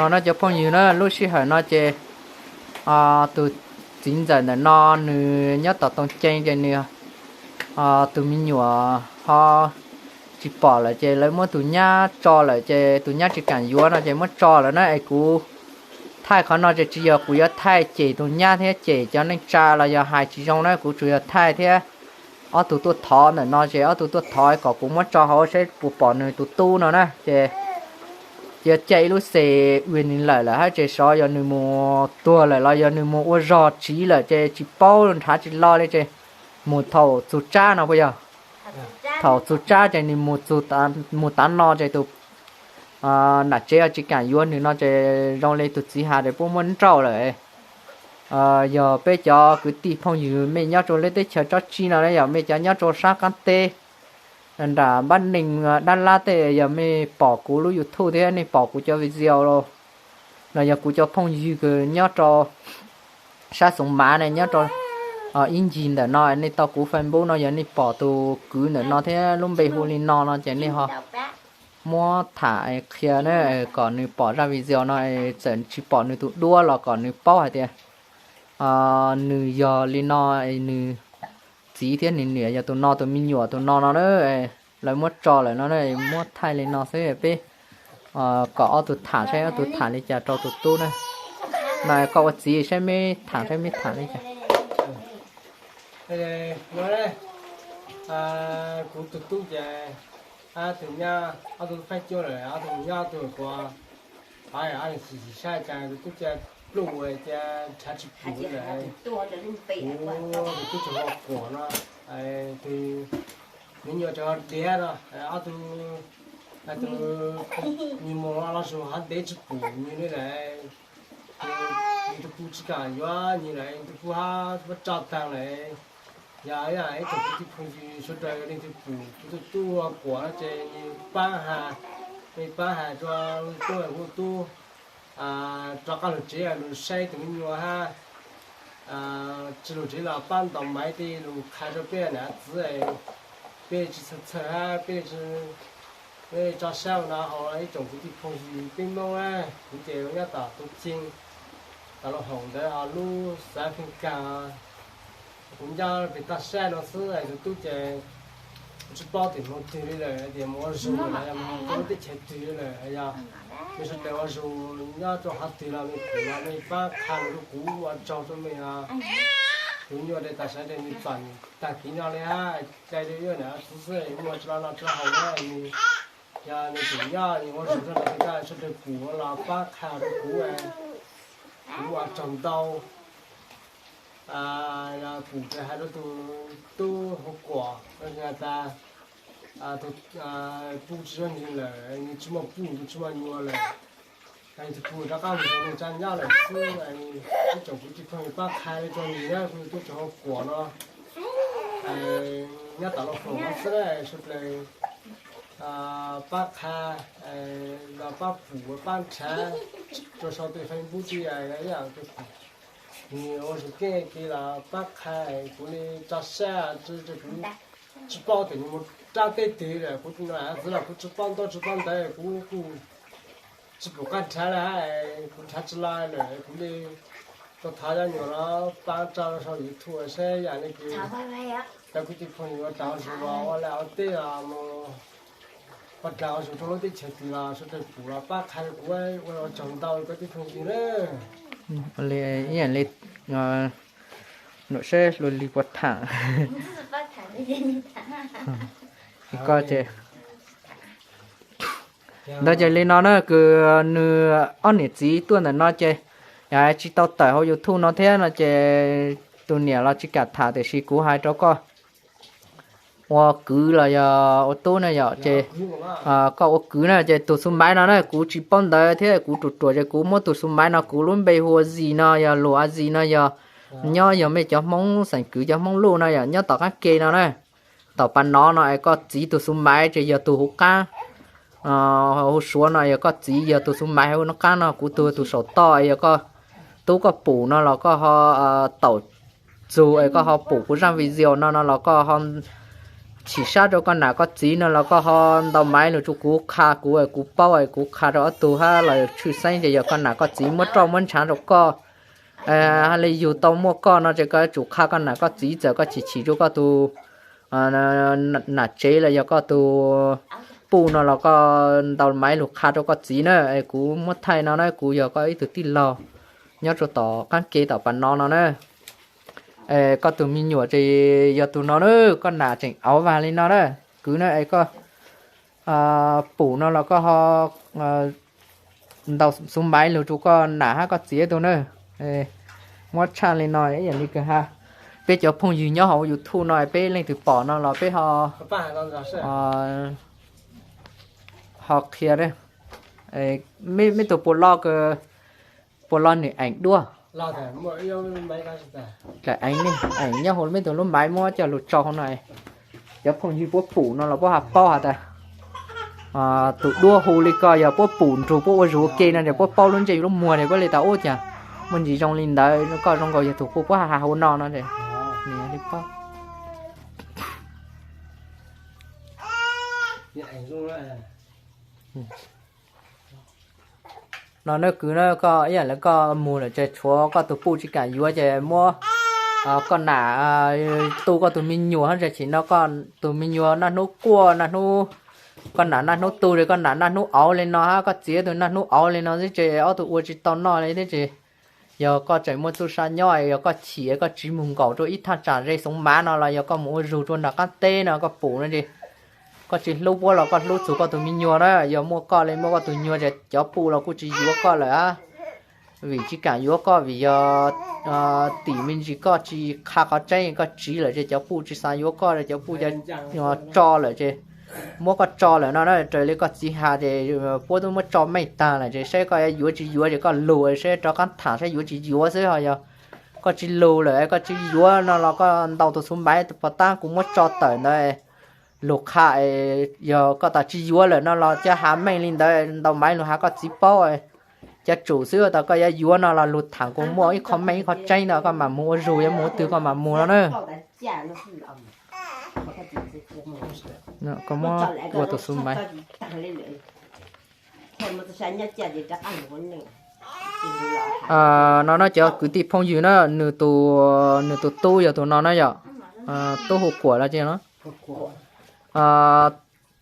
No cov phooj ywg na, lub sij hawm no ces tus txiv ntxawm ntawm no nws nyob tom Tooj Ceeb ces nws tus me nyuam ho tsis pom lawm ces lawv muab tus nyab tso lawm ces tus nyab tsis kam yuav no ces muab tso lawm na es kuv thaij qhov no ces tsis yog kuv yuav thaij cem tus nyab thiab cem cov neej tsa los yog hais tsis zoo na, kuv tsuas yog thaij thiab ob tug tuaj thov ntawm no ces ob tug tuaj thov kom kuv muab tso hauv saib puas pom nws tus tub no na ces cia ib lub xes ua nws lawm lawm hab ces xyov yog nws mus tuag lawm los yog nws mus ua zog tsiv lawm ces tsis paub nrhav tsis lo li ces mus thaum txug tsab no puas yog? Thaum txug tsab ces nws mus tav no ces tus nam tsev tsis kam yuav nws no ces zoo li tus txiv has ces puab muab nrauj lawm. Yog peb cov kwv tij phooj ywg mej nyob rau lub teb chaws tsob tsib no yog mej cov nyob rau sab qaab teb nram npab neeg dab lab tej yog mej pom kuv lub YouTube thiab nej pom kuv cov video los yog kuv cov phooj ywg kws nyob rau sab Xoov Mav ne nyob rau ib ncig ntawm no nej tau kuv Facebook no yog nej pom tus kwv ntawm no thiab lub npe hu li no no ces nej ho muab tham qhia kom nws pom zaj video no, txawm tsis pom nws tus duab los kom nws paub hais tias nws yog li no, nws txiv thiab nws niam yog tus no, tus me nyuam tus no no na. Lawv muab tso lawm no, muab thaij li no xwb peb kom ob tug tham saib ob tug tham li cas rau tus tub na. No koj ua txiv saib meb tham saib meb tham li cas. Kuv tus tub ces tus nyab ob tug faib cuab lawm, ob tug nyob tus kuv, sim saib cas tus tub cia pluj ua cia nrhav tsis pum lawm. Kuv tus tub tseem ho quam no, tus me nyuam tseem ho diav no, ob tug, tus me nyuam los zus ho ntev tsis pum nws li lawm. Nws tus pug tsis kam yuav nws lawm, nws tus pug ho muab tso taag lawm. Yog ib tsoom kwv tij phooj ywg sawv daws leej twg pum kuv tus tub quam no ces nej paab has, nej paab has rua kuv tub rov qab lug tsev lug saib tus me nyuam hab. Tsis lug tsev los paab ntaus maiv tej lug qha rua peb nam txiv, peb tsis txhawj txhawj hab peb tso sab no hauv ib tsoom kwv tij phooj ywg peb Moob na. Kuv ces nyob tom Tub Ceeb, tom lub hoom ntawd ho lub xav Feej Kaag. Kuv nyob pem toj sab no xwb, tus tub ces tsis paub tim hmoov twg li lawm, hais tias mus ua zug los yog mus rau lub teb chaws twg li lawm, yog mej sawv daws ua zug nyob rau qhov twg los mej pum los mej paab qha lug rau kuv, ua tsaug rau mej os. Kuv nyuaj dai tas sawv daws nws txom nyem tag kev no li hab, cai rau ib nam txiv xwb muaj tsi lo no tsi lo haus na, nws yog nws tseem nyob nws ua zug rau ntawm koj sawv daws pum los paab qha rau kuv, kuv ua tsaug ntau. Yog pum ces hais rau tus tub hu kuam tas, tus pug tsis zoo nws lawm, nws tsis muaj pug, nws tsis muaj nyuam lawm, nws tus pug rov qab mus rau nws tsa nyob lawm xwb. Ib tsoom kwv tij phooj ywg paab qha li rau nws na, kuv tus tub tseem hu kuam no, nyob tom lub hoom no xwb na, sawv daws paab qha los paab pum paab nrhav rua sau tej Facebook tej, nws ua zug keej kev los paab qha, kuv li tso sab rua kuv tsis paub tias nws mus rau teb twg lawm, kuv txiv los kuv tsis paub ntaub tsis paub ntawv, kuv kuj tsis pum qab nrhav li hab, kuv nrhav tsi lo lawm, kuv li tau thov cov nyuam los paab tso sau YouTube saib yam li kws cov kwv tij phooj ywg ua dlaag ua zug los ua laj ua teb los mus ua dlaag ua zug rau lub teb chaws twg los sawv daws pum los paab qha rau kuv, ua tsaug ntau kwv tij phooj ywg na. Ib yam li, num saib luag li puas tham. Koj ces ntawd ces li no na, kws nws ob niam txiv tuaj ntawm no ces tsis tau tawm hauv YouTube no thiab no ces tus niam los tsis kam tham, tiam sis kuv hais rau koj ua kwv los yog ua tub na yom, ces koj ua kwv na ces tus xu maiv no na kuv tsis paub ntawv thiab kuv ruam ruam ces kuv muab tus xu maiv no, kuv lub npe hu ua Zis no, yog Lus A Zis no, yog nyob yog mej cov Hmoob xeem Kwv cov Hmoob Luj no yom, nyob tom qaab ke no na, tom pas nov no es koj txiv tus xu maiv ces yog tus huv qaab, huv Suav no yog koj txiv yog tus xu maiv huv qaab no, kuv tug tus saum toj, yog koj tub koj pum no los koj ho taum txug es koj ho pum kuv zaj video no no los koj ho chim sab rau koj nam koj txiv no los koj ho ntaus maiv lug rau kuv qha kuv, kuv paub kuv qha rau ob tug hab los tshwj xeeb ces yog koj nam koj txiv muab roj muab ntshav rau koj, hab li yug tau muaj koj no ces koj yuav tsum qha koj nam koj txiv, txawm koj chim chim rau koj tus nam tsev los yog koj tus puj no los koj ntaus maiv lug qha rau koj txiv na. Kuv muab thaij no na, kuv yog koj ib tug tij laug nyob rau tom qaab ke tom pas no no na. Koj tus me nyuam ces yog tus no na, koj nam tseem auv vag li no na. Kwv na, es koj pum no los koj ho ntaus xuv maiv lug rau koj nam hab koj txiv tug na. Muab tshaj li no ib yam li kws ha, peb cov phooj ywg nyob hauv YouTube no peb leej twg pom no los peb ho, ho qhia. Meb tug puas lo, puas lo nwg eem duab. Eem nyob hauv meb tug lub maiv muab coj lug tso hauv no. Cov phooj ywg puab pum no los puab ho paub has tas tus duab hu li ko yog puab pum nrug puab ua zug ua ke no ces puab paub lub ntsej lub muag ces puab li tas ub cas muaj ntsis zoo li ntawd, koj zoo nkaus yog tus puab puab ha ha hu no no. No na kwv na, koj ib yam li koj mug lawm ces tshuav koj tus puj tsis kam yuav ces muab koj nam tu koj tus me nyuam hab, tam sim no koj tus me nyuam naj hnub kuaj, naj hnub, koj nam naj hnub tu, koj nam naj hnub auv li no hab koj txiv tug naj hnub auv li no xwb ces ob tug ua tsis tau noj li thiab ces yog koj tseem muaj txuj sa nyob, yog koj chim koj tsiv mus nkaum rau ib thaj tsam ze xoov mav no los yog koj mus ua zug rau nram qab teb no koj pum no ces koj tsis hlub puab los koj hlub txug koj tus me nyuam na. Yog muaj koj li muaj koj tus nyuam ces cov puj los kuj tsis yuav koj lawm, vim tsis kam yuav koj vim yog tim me ntsis koj tsis qha qhov tseeb koj tsiv lawm ces cov puj tsis xav yuav koj, cov puj tso lawm ces muab koj tso lawm no na. Raws li koj txiv has ces puab twb muab tso meej tag lawm ces saib koj yuav tsis yuav ces koj lug saib rov qab tham saib yuav tsis yuav xwb. Ho yog koj tsis lug lawm koj tsis yuav no los koj ntaus tus xuv maiv pov tab kuv muab tso tawm ntawd lug qha, yog koj tas tsis yuav lawm no los cov has meej li ntawd ntaus maiv lug has koj txiv paub. Cov tsum xwb tas koj yuav yuav no los lug tham kuas muaj ib qho meej ib qho tseeb no koj mam mus ua zug, yuav mus ua twg koj mam mus no na. Koj muab ua tus xuv maiv no no cov kwv tij phooj ywg na, nws tus tub yog tus no na yom, tub hu Kuam los ces no.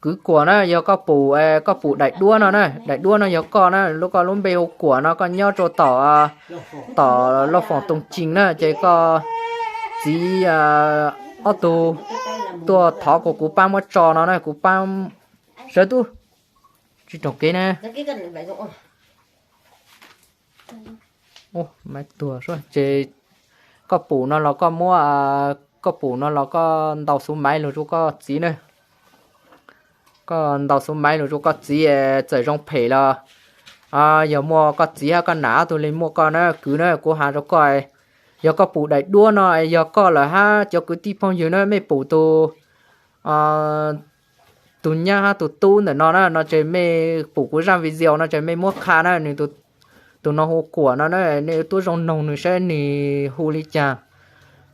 Kwv Kuam na, yog koj pum, koj pum daim duab no na, daim duab no yog koj na, lub koj lub npe hu Kuam no, koj nyob rau tom, tom Lauj Foom Tooj Cee na, ces koj txiv ob tug tuaj thov kuas kuv pab muab tso no na, kuv pab sawv tub tsis roog kev na. Ces koj pum no los koj muab, koj pum no los koj ntaus xuv maiv lug rau koj txiv na. Koj ntaus xuv maiv lug rau koj txiv, txawm zoo phem los yog muaj koj txiv hab koj nam ob tug li muaj koj na kwv na, kuv has rau koj, yog koj pum daim duab no yog koj lawm hab cov kwv tij phooj ywg na, mej pum tus, tus nyab hab tus tub ntawm no na, no ces mej pum kuv zaj video no ces mej muab qha na, nws tus no hu Kuam no na, nej tuab zoo noog nws saib nws hu li cas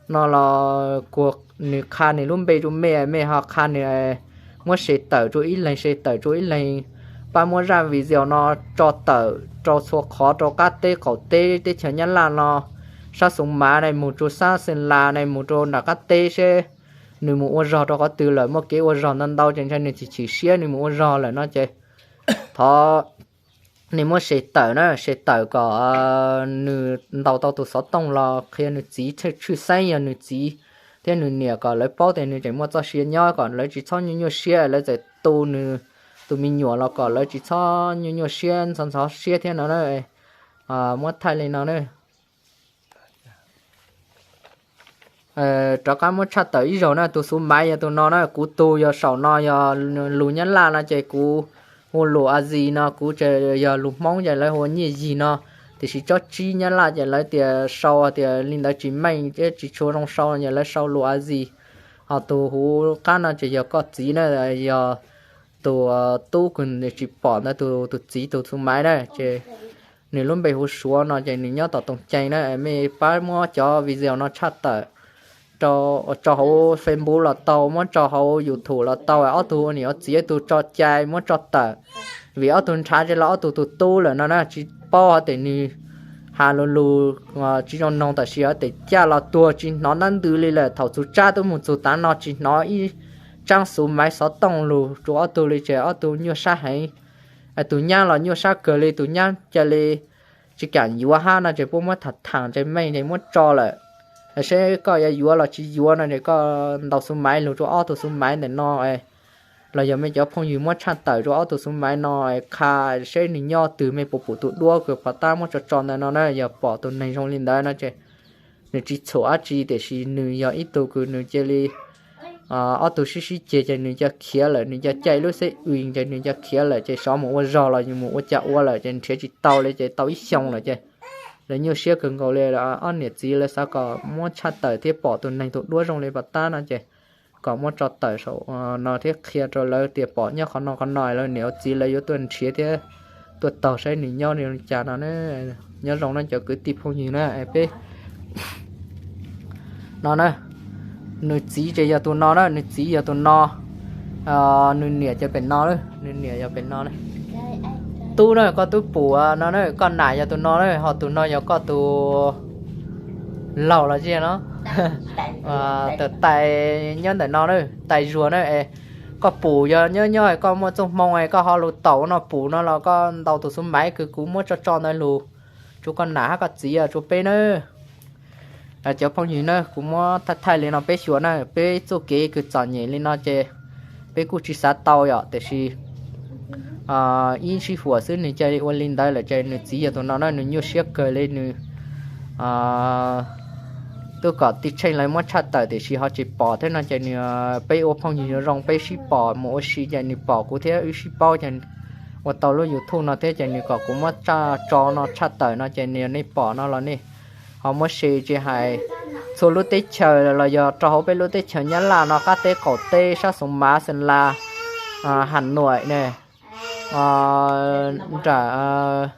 no los kuas nws qha nws lub npe rau mej, mej ho qha nws, muab share tawm rau ib leeg, share tawm rau ib leeg, pab muab zaj video no tso tawm rau txhua qhov rau qab teb qaum teb teb chaws Nyab Laj no, sab Xoo Mav ne, mus rau sab Xeem Las ne, mus rau nram qab teb seb nws mus ua zog rau qhov twg lawm, muaj kev ua zog ntau ntau ces ntshai nws chim chim siab nws mus ua zog lawm no ces thov nej muab share tawm na, share tawm kom nws ntaus tau tus xov tooj los qhia nws txiv tshwj xeeb yog nws txiv thiab nws niam kom lawv paub tias nws tseem muaj txoj sia nyob, kom lawv tsis txhob nyuaj nyuaj siab, lawv txawm tu nws tus me nyuam los kom lawv tsis txhob nyuaj nyuaj siab ntxhov ntxhov siab thiab no na. Muab thaij li no na. Rov qab muab tshaj tawm ib zaug na, tus xuv maiv yog tus no na, kuv tug yog saum no yog lus Nyab Laj no ces kuv hu lus A Zis no, kuv tseem yog lus Hmoob ces lawv hu ua Nyiaj Yig no, tiam sis tsob tsib Nyab Laj ces lawv tias sau tias li ntawd tsis meej thiab tsis tshua zoo sau ces lawv sau lus A Zis. Ho tus huv qab no ces yog koj txiv na, yog tus tub kws tsis pom ntawd tus txiv tus xuv maiv na, ces nws lub npe hu Suav no ces nws nyob tom Tooj Cee na. Mej pab muab cov video no tshaj tawm tso hauv Facebook los tau, muab tso hauv YouTube los tau, ob tug ua niam ua txiv ib tug tso cai muab tso tawm, vim ob tug nrhav ze los ob tug tus tub lawm no na, tsis paub hais tias nws has lus lus tsis zoo noog, tab sis hais tias caj los tuag tsis hnov ntab ntws li lawm, thaum txug tsab tuaj mus txug tav no tsis hnov ib tsab xuv maiv xov tooj lug rua ob tug li ces ob tug nyuaj sab heev. Tus nyab los nyuaj sab kawg li, tus nyab ca li tsis kam yuav hab no ces puab muab tham tham ces meej ces muab tso lawm. Seb koj yuav yuav los tsis yuav no ces koj ntaus xuv maiv lug rua ob tug xuv maiv ntawm no los yog mej cov phooj ywg muab tshaj tawm rua ob tug xuv maiv no, qha seb nws nyob twg, mej puas pum tus duab kws pov tab muab tso tso ntawm no na. Yog pom tus neeg zoo li ntawd no ces nws tsis txhuam dab tsi, tiam sis nws yog ib tug kws nws cia li ob tug sib sib ceg ces nws ca khiav lawm, nws ca caij lub xeb wi ces nws ca khiav lawm ces xyov mus ua zog los yus mus ua cas ua lawm ces nrhiav tsis tau li ces tau ib xyoo lawm ces lawv nyuaj siab kawg nkaus li. Ob niam txiv lawv xav kom muab tshaj tawm thiab pom tus neeg tus duab zoo li pov tab no ces kom muab tso tawm saum no thiab qhia rau lawv tias pom nyob qhov no qhov no, lawv niam ua txiv lawv yuav tuaj nrhiav thiab tuaj taug saib nws nyob li cas no. Nyob zoo na cov kwv tij phooj ywg na, peb no na, nws txiv ces yog tus no na, nws txiv yog tus no, nws niam ces pem no, nws niam yog pem no. Tub na, koj tub pum no na, koj nam yog tus no na, ho tus no yog koj tus laug los sis no, tus tais nyob ntawm no na, tais Zuag na. Koj pum yog nyob nyob koj muaj txoj hmoo koj ho lug taum no pum no los koj ntaus tus xuv maiv kws kuv muab tso tso ntawd lug, rua koj nam hab koj txiv, rua peb na. Cov phooj ywg na, kuv muab thaij thaij li no peb xyuas na, peb txuj kev kws txom nyem li no ces peb kuj tsis xav tau yom, tiam sis ib sij huam xwb nws ca li ua li ntawd lawm ces nws txiv yog tus no na, nws nyuaj siab kawg li. Nws tub kom tij tsheej lawv muab tshaj tawm tiam sis ho tsis pom thiab no ces nws, peb ua phooj ywg zoo peb sib pom mus ua si ces nws pom kuv thiab wb sib paub ces ua tau lub YouTube no thiab ces nws kom kuv muab tso no tshaj tawm no ces nws, nej pom no los nej ho muab share tsis hais txhua lub teb chaws los yog rau hauv peb lub teb chaws Nyab Laj no, qab teb qaum teb, sab Xoov Mav, Xeem Las, Has Nuam ne, nram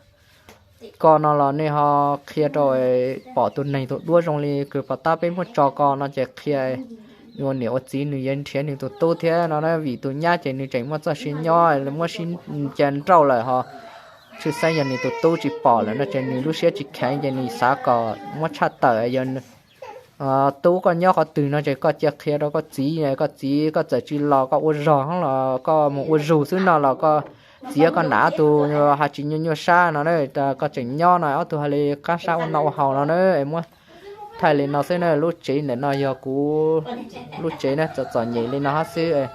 ko no los nej ho qhia rau pom tus neeg tus duab zoo li kws pov tab peb muab tso ko no ces qhia ua niam ua txiv nws yuav nrhiav nws tus tub thiab no na, vim tus nyab ces nws tseem muaj txoj sia nyob muab sib ca nrauj lawm ho tshwj xeeb yog nws tus tub tsis pom lawm no ces nws lub siab tsis kheev ces nws xav kom muab tshaj tawm. Yog tub koj nyob qhov twg no ces koj cia qhia rau koj txiv, koj txiv koj txawm tsis los koj ua zog hab los koj mus ua zug xwb no los koj txiv koj nam ob tug ho tsis nyuaj nyuaj sab no na, koj tseem nyob no ob tug ho li qab sab ua noj ua haus no na. Muab thaij li no xwb na, lub tsev ntawm no yog kuv lub tsev na, txom txom nyem li no hab xwb.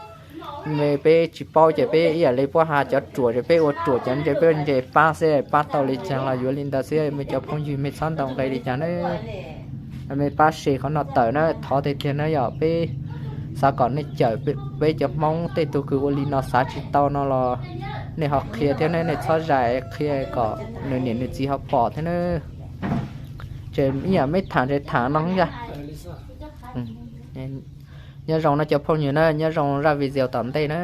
Peb tsis paub ces peb ib yam li puab has cov ruam ces peb ua ruam, cov ntse peb ua ntse pab xwb, pab tau li caag los yuav li ntawd xwb. Mej cov phooj ywg mej txhob ntaus nqe li caag na, mej pab share qhov no tawm na, thov tiag tiag na yom. Peb xav kom nej cawm peb cov Hmoob, tej tug kws ua li no xav tsis tau no los nej ho qhia thiab na, nej txhob zais, qhia kom nws niam nws txiv ho pom thiab na. Ces ib yam meb tham ces tham no yog. Nyob zoo no cov phooj ywg na, nyob zoo zaj video tom ntej na.